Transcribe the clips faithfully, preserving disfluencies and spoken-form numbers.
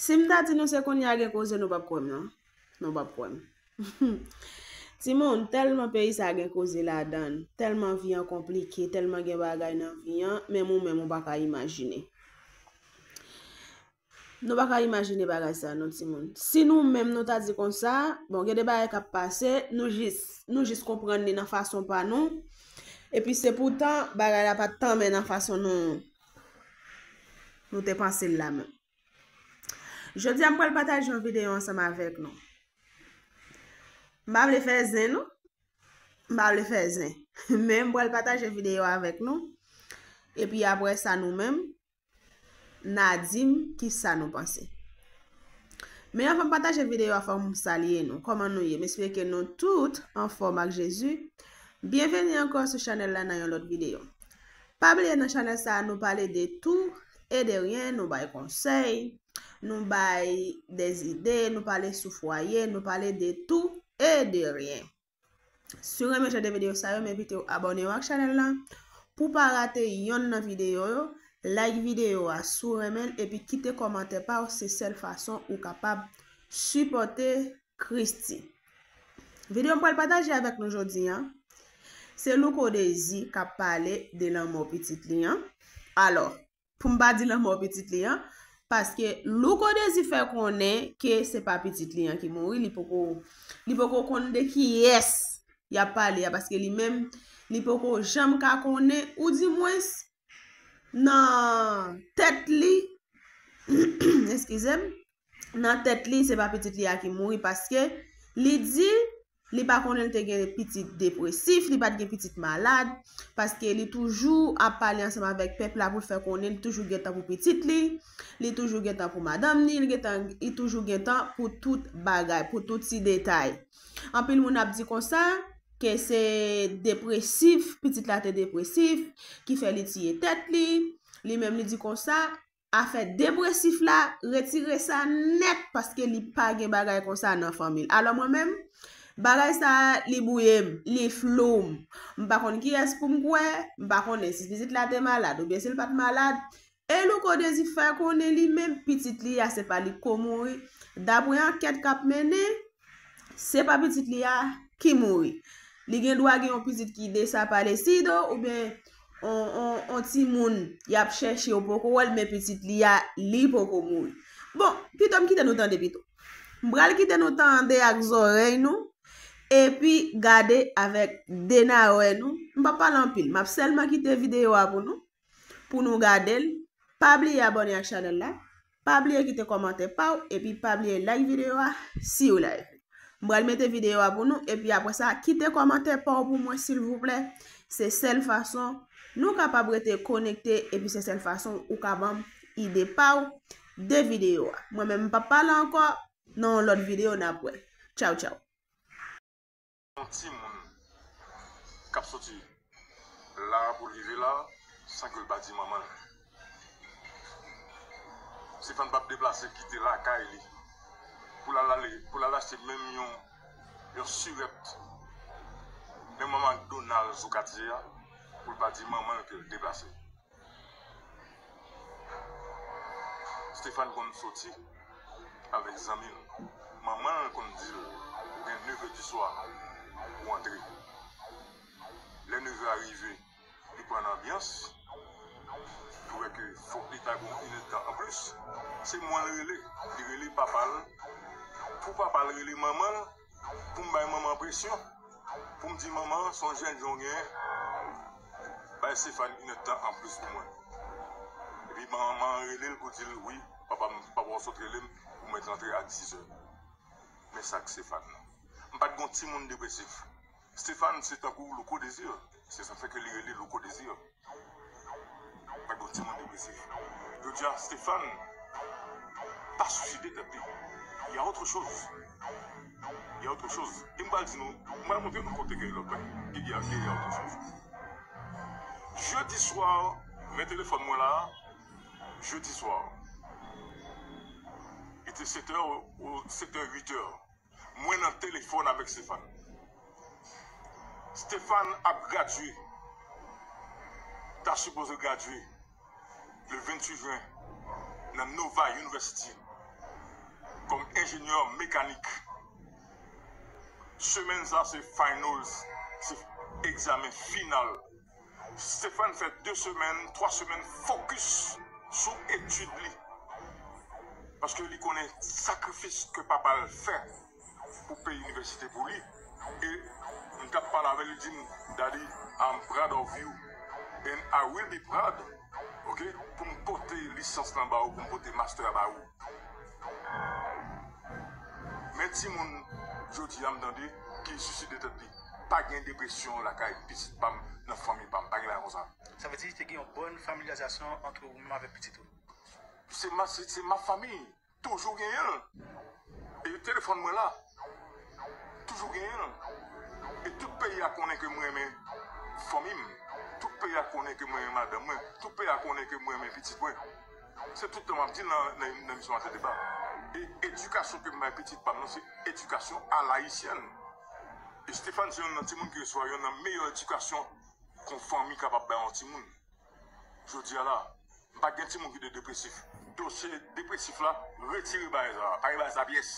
Si m ta di nou se kounye a gen koze, nou p ap kwè m non. Nou p ap kwè m. Timoun, tèlman peyi sa gen koze ladan l, tèlman vi an konplike, tèlman gen bagay nan vi an, menm ou menm ou pa ka imajine. Nou pa ka imajine bagay sa non timoun. Si nou menm nou ta di konsa, bon, gen de bagay k ap pase, nou jis, nou jis konprann li nan fason pa nou. Epi se poutan bagay la pa t tanmen nan fason nou, nou te panse l la menm. Jodi a m pral pataje yon videyo ansanm avèk nou. M pa vle fè zen non. M pa vle fè zen. Men m pral pataje videyo avèk nou. Epi apre sa nou menm, n a di m kisa nou panse. Men anvan m pataje videyo a, fò m salye nou. Kòman nou ye? M espere ke nou tout anfòm ak Jezi. Byenveni ankò sou chanèl la nan yon lòt videyo. Pa bliye nan chanèl sa a, nou pale de tou e de ryen, nou bay konsèy, nou bay de zide, nou pale sou fwaye, nou pale de tou e de ryen. Si w renmen jan de videyo sa yo, m envite w abòne w ak chanèl la pou w pa rate yonn nan videyo yo. Like videyo a si w renmen l, epi kite kòmantè pa w, se sèl fason ou kapab sipòte Christy. Videyo m pral pataje avèk nou jodi a, se Louko Désir k ap pale de lanmò pitit li an. Alò, pou m pa di lanmò pitit li an, paske Louko Désir fè konnen ke se pa pitit li an ki mouri, li poko, li poko konn de kiyès y ap pale a, paske li menm, li poko janm ka konnen, ou dimwens, nan tèt li, eskize m, nan tèt li, se pa pitit li a ki mouri, paske li di li pa konnen l te gen pitit depresif, li pa t gen pitit malad, paske li toujou ap pale ansanm avèk pèp la pou l fè konnen li toujou gen tan pou pitit li, li toujou gen tan pou madanm ni, li gen tan, li toujou gen tan pou tout bagay, pou tout ti detay. Anpil moun ap di konsa, ke se depresif, pitit la te depresif, ki fè li tiye tèt li. Li menm li di konsa, afè depresif la, retire sa nèt, paske li pa gen bagay konsa nan fanmi l. Alò mwen menm, bagay sa a, li bwouye m, li flou m. M pa konn kiyès pou m kwè, m pa konnen si pitit la te malad oubyen si l pa t malad. E Louko Désir fè konnen li menm pitit li a se pa li ko mouri. Dapre ankèt k ap mennen, se pa pitit li a ki mouri. Li gen dwa gen yon pitit ki desaparecido oubyen on, on, on timoun y ap chèche yo poko wè l, men pitit li a, li poko mouri. Bon, pito m kite nou tande pito. M pral kite nou tande ak zòrèy nou, epi gade avèk de nawè nou. M p ap pale anpil, m ap sèlman kite videyo a pou nou, pou nou gade l. Pa bliye abòne ak chanèl la. Pa bliye kite kòmantè pa w, epi pa bliye like videyo a si w like. M pral mete videyo a pou nou, epi apre sa, kite kòmantè pa w pou mwen, silvouplè. Se sèl fason nou kapab rete konekte, epi se sèl fason ou ka ban m ide pa w de videyo a. Mwen menm, m p ap pale ankò, nan yon lòt videyo, n ap wè. Tchaw, tchaw. Yon timoun k ap soti la pou l rive la san ke l pa di manman l. Stefan p ap deplase kite lakay li pou l al ale, pou l al achte menm yon, yon sirèt, menm manman Donald sou katye a, pou l pa di manman l ke l deplase. Stefan konn soti avèk zanmi l. Manman l konn di l, ou gen neve di swa pou antre. Lè neve a rive, li pran nan anbyans, li wè ke fòk li ta gon inèdtan anplis. Se mwen l rele, li rele papa l. Pou papa l rele manman l, pou m bay manman presyon, pou m di manman, se yon jèn jan w genyen, bay Stefan inèdtan anplis pou mwen. Epi manman an rele l pou di l, wi, papa m, papa w sot rele m pou mwen t rantre a dizè. Men sa k Stefan nan. M pa t gon timoun depresif. Stefan se tankou Louko Désir. Se sa fè ke li rele Louko Désir. Pa gen timoun depresif. Jodi a, Stefan pa siside tèt li. Il y a autre chose. Il y a autre chose. E m pral di nou, m pral montre nou kote gen lòt bagay. Il y a, il y a autre chose. Jedi swa, men telefòn mwen la, jedi swa. Il était sept heures ou sept heures, huit heures. Mwen nan telefòn avèk Stefan. Stefan ap gradye. Ta sipoze gradye le venntuit jen nan Nova University. kòm enjenyè mekanik. Semèn sa se finals, se egzamen final. Stéphane fè de semèn, twa semèn fokis sou etid li. Paske li konnen sakrifis ke papa l fè pou peye inivèsite pou li. E m t ap pale avè l, li di m, "Daddy, I'm proud of you. And I will be proud, ok, pou m pote lisans lan ba ou, pou m pote master la ba ou." Men timoun, jodi a m tande, ki siside tèt li. Pa gen depresyon lakay pitit pa m, nan fanmi pa m. Pa gen bagay konsa. Sa vle di, te gen yon bòn familyazasyon ant ou menm avèk pitit ou? Se ma, se, se ma fami. Toujou genyen l. E telefòn mwen la. Toujou genyen l. E tout peyi a konnen ke mwen renmen fanmi m. Tout peyi a konnen ke mwen renmen madanm mwen. Tout peyi a konnen ke mwen renmen pitit mwen. Se tout tan m ap di l nan, nan, nan emisyon Maten Deba. E edikasyon ke m bay pitit pa m nan, se edikasyon alayisyèn. E Stéphane se youn nan timoun ki resevwa youn nan meyè edikasyon ke yon fanmi kapab bay yon timoun. Jodi a la, m pa gen timoun ki de depresif. Dosye depresif la, retire bagay sa. Pa gen bagay sa pyès.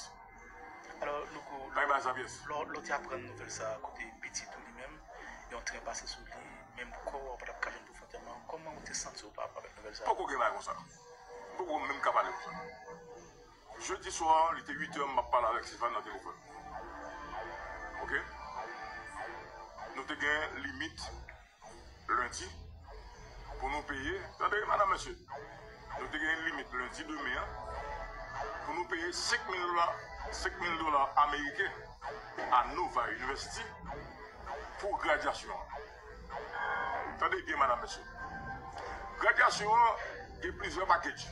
Alò, Louko, pa gen bagay sa pyès. Lè w te aprann nouvèl sa a kote pitit ou li menm, yon tren pase sou li, menm kò w pa t ap ka jwenn pou fè antèman, kòman w te santi w pa rapò avèk nouvèl sa a? Poko gen bagay konsa. Poko menm ka pale konsa. Jedi swa, li te uit è, m ap pale avèk Stéphane nan telefòn. Ok? Nou te gen limit lendi pou nou peye, tande, madam, mesye, nou te gen limit lendi demen an pou nou peye senk mil dola, senk mil dola ameriken a Nova University pou gradyasyon an. Tande byen, madam, mesye. Gradyasyon an gen plizyè package.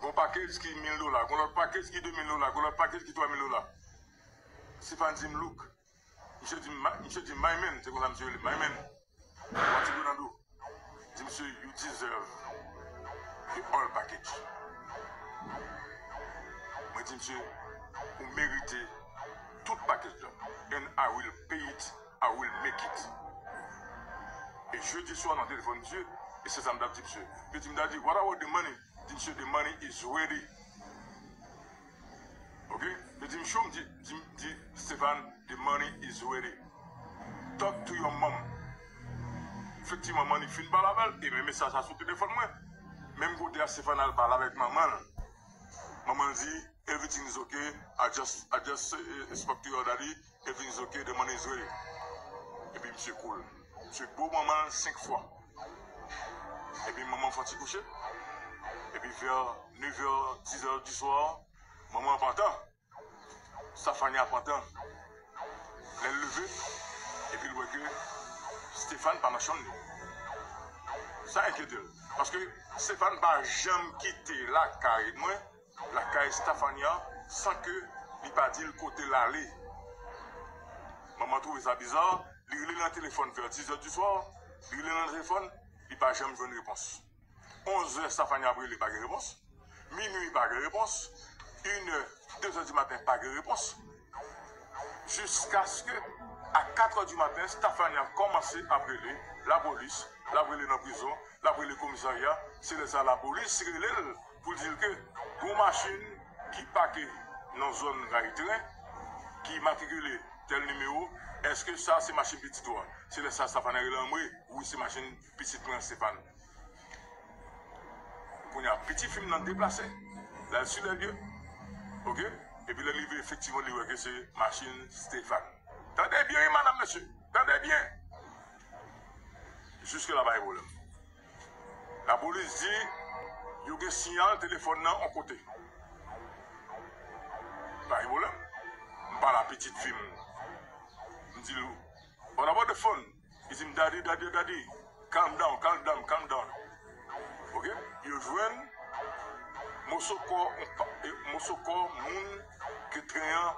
Gon package ki mil dola, gon lòt package ki de mil dola, gon lòt package ki twa mil dola. Stéphane di m, "Look," misye di m, "My man," se konsa misye rele m, "My man, what you gonna do?" Di misye, "You deserve the all package." Mwen di misye, "Ou merite tout package la. And I will pay it, I will make it." E jedi swa nan telefòn misye, e se sa m t ap di misye. Li di m, "Daddy, what about the money?" Di misye, "The money is ready." Ok? Li di m, "Show," m di, di, di Stéphane, "The money is ready. Talk to your mom." Efektivman, manman li fin pale avè l, e men mesaj la sou telefòn mwen. Menm kote a, Stéphane al pale avèk manman l. Manman l di, "Everything is okay. I just, I just, eh, spoke to your daddy. Everything is okay. The money is ready." Epi misye cool. Misye bo manman l senk fwa. Epi manman fè yon ti kouche. Epi vè nevè, dizè di swa, manman an pantan. Stafania pantan. Lè l leve, epi l wè ke Stéphane pa nan chanm li. Sa enkyete l. Paske Stéphane pa janm kite lakay mwen, lakay Stafania, san ke li pa di l kote l ale. Manman twouve sa biza, li rele l nan telefòn vè dizè di swa, li rele l nan telefòn, li pa janm jwenn repons. Onzè, Stafania ap rele, pa gen repons. Minui, pa gen repons. Inè, dezè di maten, pa gen repons. Jiskaske, a katrè di maten, Stafania kòmanse ap rele lapolis, l ap rele nan prizon, l ap rele komisarya. Se lè sa a lapolis rele l pou l di l ke gon machin ki pake nan zòn ray tren, ki matrikile tèl nimewo, èske sa se machin pitit ou a? Se lè sa a Stafania rele anmwe, wi, se machin pitit mwen an, Stéphane. Kounye a, piti fi m nan deplase, l al sou lè lye. Ok? Epi lè l rive, efektivman, li wè ke se machin Stéphane. Tande byen, wi, madam, mesye. Tande byen. Jiske la, pa gen pwoblèm. Lapolis di, yo gen siyal telefòn nan yon kote. Pa gen pwoblèm. M pale a pitit fi m. M di l, "What about the phone?" Li di m, "Daddy, daddy, daddy, calm down, calm down, calm down." Ok? Yo jwenn moso kò, yon pa, e, moso kò moun ke tren an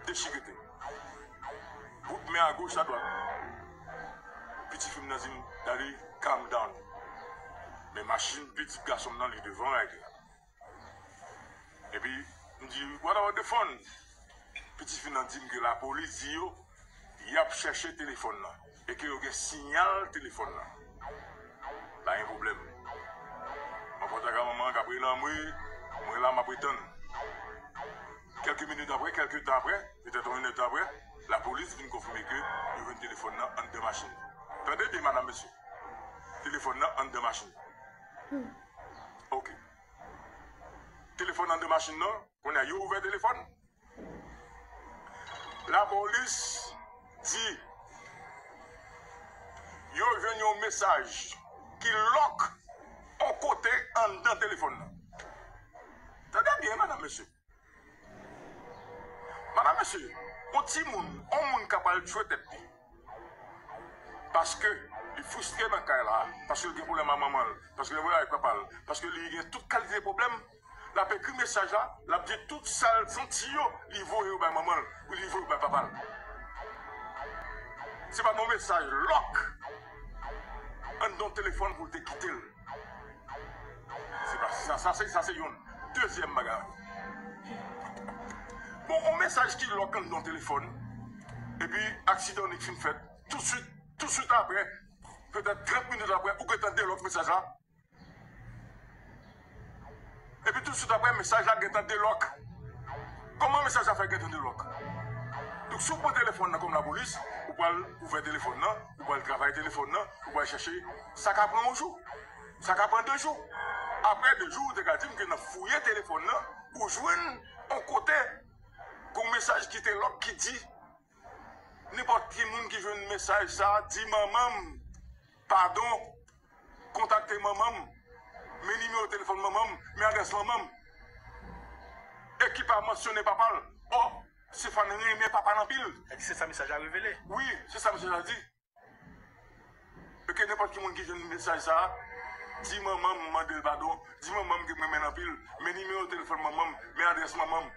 dechigete. Bout men agoch, adwat. Piti fi m nan di m, "Daddy, calm down." Men machin pitit gason m nan, li devan ray tren an. Epi, m di, "What about the phone?" Piti fi nan di m ke lapolis di yo, y ap chèche telefòn nan. E ke yo gen siyal telefòn nan. Pa gen pwoblèm. Mwen kontak a manman k ap rele anmwe, Mwen la, m ap retann. Kèlke minit apre, kèlke tan apre, petèt yon enèdtan apre, lapolis vin konfime ke yo jwenn telefòn nan anndan machin. Tande byen, madam, mesye. Telefòn nan anndan machin. Ok. Telefòn anndan machin nan, kounye a, yo ouvè telefòn. Lapolis di yo jwenn yon mesaj ki lòk yon kote anndan telefòn nan. Tande byen, madam, mesye. Madam, mesye, yon timoun, yon moun ka pral tchwe tèt li. Paske li fristre nan kay la, paske li gen pwoblèm ak manman l, paske li gen pwoblèm ak papa l, paske li gen tout kalite pwoblèm, l ap ekri mesaj la, l ap di tout sa l santi yo, li voye yo bay manman l, ou li voye yo bay papa l. Se pa yon mesaj lòk anndan telefòn pou l te kite l. Se pa sa, sa se, sa se youn. Dezyèm bagay. Bon, yon mesaj ki lòk anndan telefòn, epi aksidan nik fin fèt, toutswit, toutswit apre, petèt trant minit apre, ou gentan delòk mesaj la. Epi toutswit apre, mesaj la gentan delòk. Kòman mesaj la fè gentan delòk? Donk, si w pran telefòn nan kòm lapolis, ou pral ouvè telefòn nan, ou pral travay telefòn nan, ou pral chèche, sa ka pran yon jou. Sa ka pran de jou. Apre de jou, ou te ka di m ke nan fouye telefòn nan, ou jwenn yon kote, gon mesaj ki te lòk ki di, nenpòt ki moun ki jwenn mesaj sa, di manman m padon, kontakte manman m, men nimewo telefòn manman m, men adrès manman m. E ki pa mansyone papa l. Ò, Stéphane renmen papa l anpil. Èske se sa mesaj la revele? Wi, se sa mesaj la di. E ke nenpòt ki moun ki jwenn mesaj sa a, di manman m mande l padon, di manman m ke m renmen l anpil, men nimewo telefòn manman m, men adrès manman m.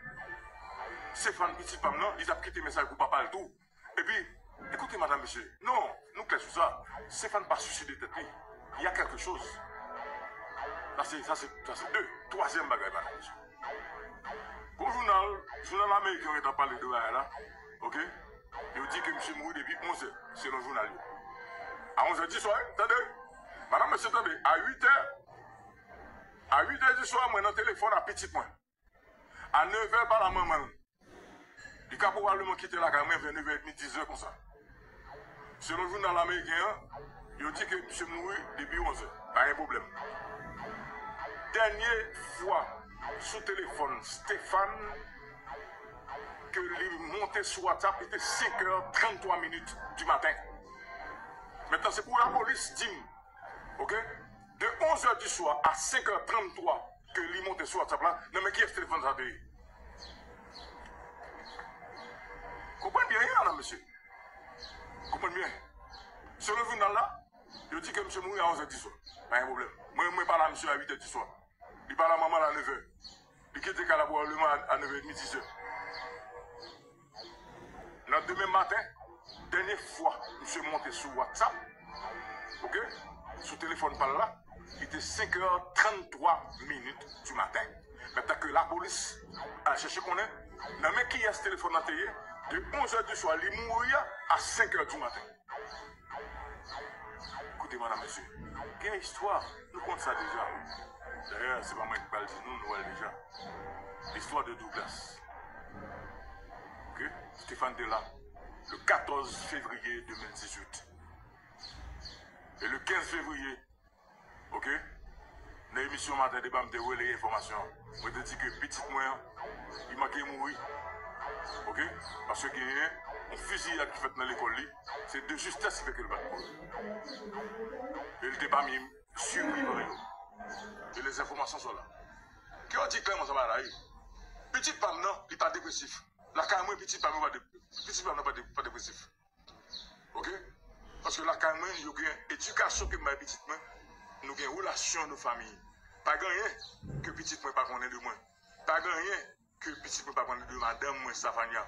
Stéphane, pitit pa m nan, li t ap kite mesaj pou papa l tou. Epi, ekoute, madam, mesye, non, nou klè sou sa. Stéphane pa siside tèt li. Il y a quelque chose. Sa se, sa se, sa se de. Twazyèm bagay, madam, mesye. Gon jounal, jounal ameriken yo gentan pale de bagay la, ok? Yo di ke misye mouri depi onz è, selon jounal yo. A onz è di swa, wi, tande. Madam, mesye, tande. A uit è, a uit è di swa, mwen nan telefòn a pitit mwen. A nèv è, pale a manman l. Li ka pwobableman kite lakay mwen vè nèv è edmi, diz è konsa. Selon jounal ameriken an, yo di ke misye mouri depi onz è. Pa gen pwoblèm. Dènye fwa sou telefòn Stéphane ke li monte sou WhatsApp, li te senk è tranntwa minit di maten. Mentnan, se pou lapolis di m, ok? De onz è di swa a senk è tranntwa ke li monte sou WhatsApp la, nan men kiyès telefòn sa te ye? Konprann byen, wi, madam, mesye. Konprann byen. Selon jounal la, yo di ke misye mouri a onz è di swa. Pa gen pwoblèm. Mwen, mwen pale a misye a uit è di swa. Li pale a manman l a nèv è. Li kite kay la pwobableman a, a nèv è edmi, diz è. Nan demen maten, dènye fwa misye monte sou WhatsApp, ok, sou telefòn pa l la, li te senk è tranntwa minit di maten. Mentnan ke lapolis al chèche konnen nan men kiyès telefòn nan te ye, de onz è di swa li mouri a, a senk è di maten. Koute, madam, mesye, gen istwa, nou konn sa deja. Dayè, se pa mwen ki pral di nou, nou wè l deja. L'histoire de Douglas. Ok? Stéphane te la, le katòz fevriye de mil dizuit. E le kenz fevriye, ok, nan emisyon Maten Deba, m te releye enfòmasyon an. Mwen te di ke pitit mwen an, li manke mouri. Ok? Paske genyen yon fiziyad ki fèt nan lekòl li. Se de justès ki fè ke l pa t mouri. E l te pami sivivan yo. E les informations sont là. Ke yo di klèman sa bagay la ye. Pitit pa m nan, li pa depresif. Lakay mwen, pitit pa m yo pa de-, pitit pa m nan pa de-, pa depresif. Ok? Paske lakay mwen, yo gen edikasyon ke m bay pitit mwen. Nou gen relasyon de famiy. Pa gen anyen ke pitit mwen pa konnen de mwen. Pa gen anyen ke pitit mwen pa konnen de madanm mwen, Stafania.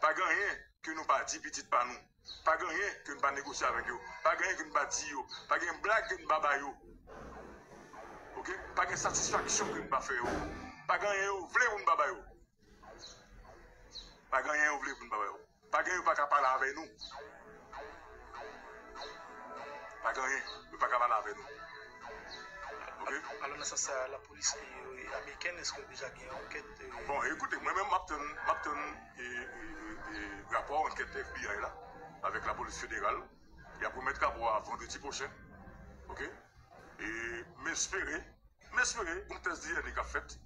Pa gen anyen ke nou pa di pitit pa nou. Pa gen anyen ke n pa negosye avèk yo. Pa gen anyen ke n pa di yo. Pa gen blag ke n pa ba yo. Ok? Pa gen satisfaksyon ke n pa fè yo. Pa gen anyen yo vle pou n pa ba yo. Pa gen anyen yo vle pou n pa ba yo. Pa gen yo pa ka pale avè nou. Pa gen anyen yo pa ka pale avè nou. Ok? Alò, nan sans sa a, lapolis, e, Amerikèn, èske yo deja gen yon ankèt? Bon, ekoute, mwen menm, m ap tann, m ap tann e, e, e, e, rapò ankèt F B I la avèk lapolis federal. Y ap remèt rapò a vandredi pwochen. Oke? E m espere, m espere yon tès D N A k ap fèt.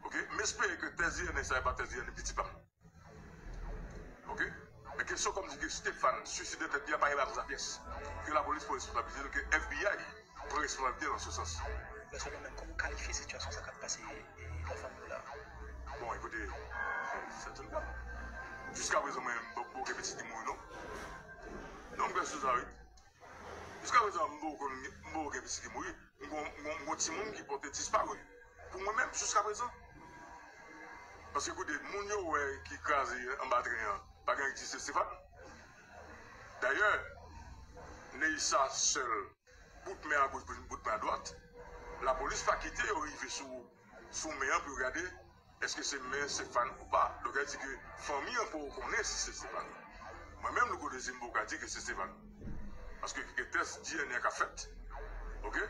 Oke? M espere ke tès D N A sa e pa tès D N A pitit pa m. Oke? Men kesyon kòm di ke Stéphane swiside tèt li a pa gen bagay konsa pyès. Ke lapolis pran responsablite l, ke F B I pran responsablite l an se sans. Mèt Solomon, kòman w kalifye sitiyasyon sa k ap pase e, e, nan fanmi w la? Bon, ekoute, se tout ka. Jiska prezan, mwen, m pa gen pitit ki mouri, non. Non, m kwè sou sa, wi. Jiska prezan, m pa gen pitit ki mouri. M gon timoun ki pote disparu. Pou mwen menm, jiska prezan. Paske, ekoute, moun yo wè ki kraze anba tren an, pa gen egziste Stéphane. Dayè, Neissa sèl, bout men a goch, bout men a dwat. Lapolis pa kite yo rive sou, sou men an pou yo gade èske se men Stéphane ou pa. Donk, sa di ke fanmi an poko konnen si se Stéphane. Mwen menm, Louko Désir, m poko ka di ke se Stéphane. Paske gen tès D N A k ap fèt. Oke?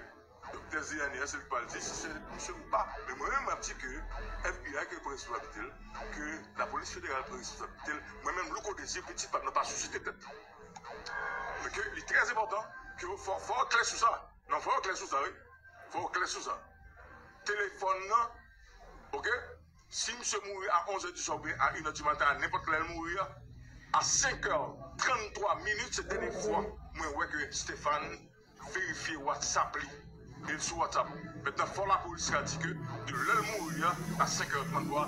Donk, tès D N A, se li k pral di si se misye ou pa. Men mwen menm, m ap di ke F B I ke pran responsablite l, ke lapolis federal pran responsablite l. Mwen menm, Louko Désir, pitit pa m nan pa swisite tèt. Oke? Li trè enpòtan ke fò, fò w klè sou sa. Non, fò w klè sou sa, wi. Fò w klè sou sa. Telefòn nan, oke? Si misye mouri a onzè diswa oubyen a inè di maten, a nenpòt lè l mouri a, a senkè tranntwa minit, se dènye fwa mwen wè ke Stéphane verifye WhatsApp li. E l sou WhatsApp. Mentnan, fò lapolis ka di ke de lè l mouri a, a senkè tranntwa,